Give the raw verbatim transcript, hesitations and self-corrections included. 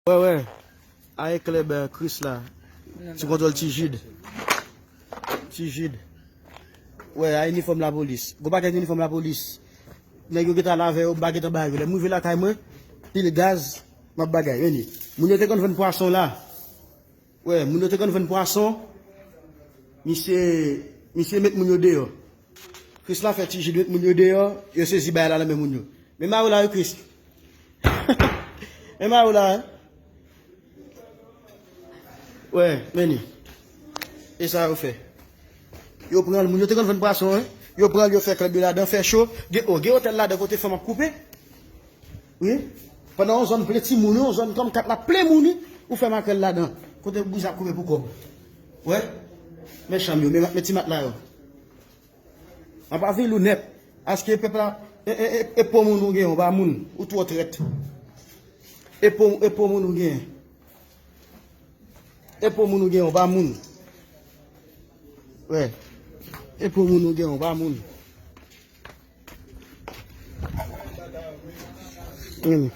Wè, wè. Aye klèb, eh, Chris la. Sou kontwòl Ti Jid. Ti Jid. Wè, a inifòm lapolis. Gwo pakèt inifòm lapolis. Nèg yo gentan lave yo, m pa gentan ba yo. Lè m rive lakay mwen, pil gaz, m ap bagay. Vini. Moun yo te konn vann pwason la. Wè, moun yo te konn vann pwason. Misye, misye met moun yo deyò. Chris la fè Ti Jid met moun yo deyò, yo sezi bagay la nan men moun yo. Men mari w la, wi, Chris. Men mari w la, wi. Wè, men li. E sa yo fè. Yo pran l, moun yo te konn vann pwason, wi. Yo pran l, yo fè klèb yo ladan, fè cho. Gen, oh, gen otèl ladan kote fanm ap koupe. Wi. Pandan yon zòn plen timoun, yon zòn kòm kat la plen moun, wi. Ou fè makrèl ladan. Kote bouzen ap koupe pou kòb. Wè. Men chanm yo, men, men ti matla yo. An pa vil ou nèt. Aske pèp la, e, e, e, e po moun ou gen, ou pa moun. Ou twò trèt. E po, e po moun ou gen. E po moun ou gen, ou pa moun. Wè. E po moun ou gen, ou pa moun. Hmm.